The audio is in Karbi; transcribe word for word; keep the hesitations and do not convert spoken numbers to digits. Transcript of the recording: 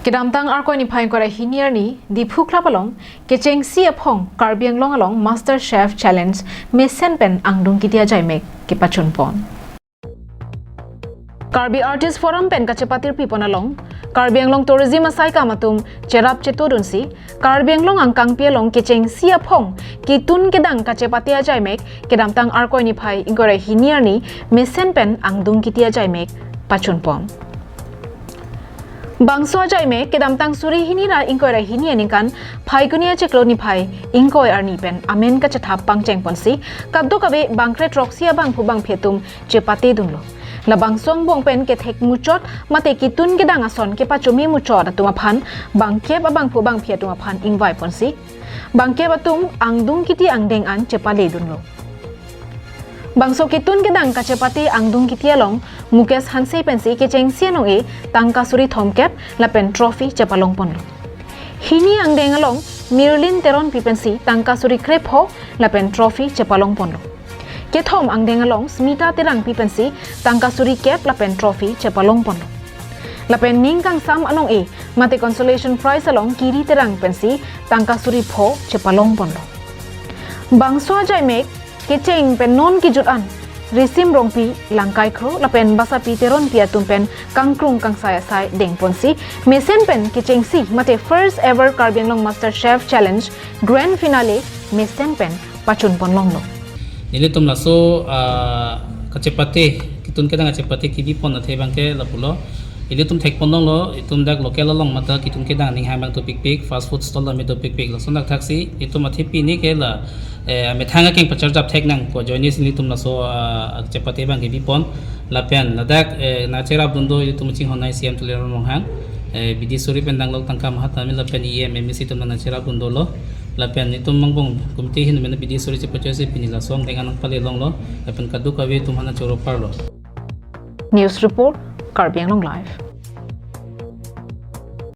Kedamtang Arkoi niphai ingkoi ra hini arni, Diphu Club along kechengsi aphong Karbi Anglong along Master Chef Challenge mesen pen angdung kiti ajaimek kepachunpon. Karbi Artist Forum pen kachepatirpipon along, Karbi Anglong Tourism asaikam atum cherap chetodunsi, Karbi Anglong angkangpi along kechengsi aphong kitun kedang kachepate ajaimek kedamtang Arkoi niphai ingkoi ra hini arni mesen pen angdung kiti ajaimek pachunpon. Bangso ajaimek kedamtang suri hini ra ingkoi ra hini aningkan Phaiguni achiklo niphai ingkoi arni pen amen kachethap pangchengponsi, kadokave bangkre throksi abangphu bangphi atum chepatedunlo. Labangso angbong pen kethek muchot mate kitun kedang ason kepachome muchot atum aphan bangkep abangphu bangphi atum aphan ingvaiponsi, bangkep atum angdung kiti angdeng an chepaledunlo. Bangso kitun kedang kachepate angdung kiti along Mukesh Hanse pensi kechengsi anong-e tangka suri thomkep lapen trophy chepalongponlo. Hini angdeng along Mirlin Teronpi pensi tangka suri krepho lapen trophy chepalongponlo. Kethom angdeng along Smita Terangpi pensi tangka suri kep lapen trophy chepalongponlo. Lapen ning kangsam anong-e mate consolation prize along Kiri Terang pensi tangka suri pho chepalongponlo. Bangso ajaimek kecheng pen non kejut an Risim Rongpi, Langkai Kro lapen Basapi Teronpi atum pen kangkrung kangsai asai dengponsi, mesen pen kechengsi mate first ever Karbi Anglong Master Chef Challenge Grand Finale mesen pen pachunponlonglo. Nelitum laso, ah, kachepate, kitun kedang kachepate kebipon athe abangke lapulo. Ilitum thekponlonglo, itum dak local along mate kitun kedang ninghang abang dopikpik, fast food stall ami dopikpik. Lason dak thaksi, itum athe pini ke la, eh, methang akeng pacharjap thek nangkok ajoine si nelitum laso, ah, kachepate abang kebipon. Lapen ladak, eh, nangcherapdun do itum chinghon nai C M Tuliram Ronghang, eh, bidi suri pen danglok tangka mahatame lapen E M, M A C atum nangcherapdun dolo. Lapen itum angbong committee ahin mena bidi suri chepachoisi pini laso angdeng an nangpalelonglo. Lapen kadokave atum aphan choroparlo. News report, Karbi Anglong Live.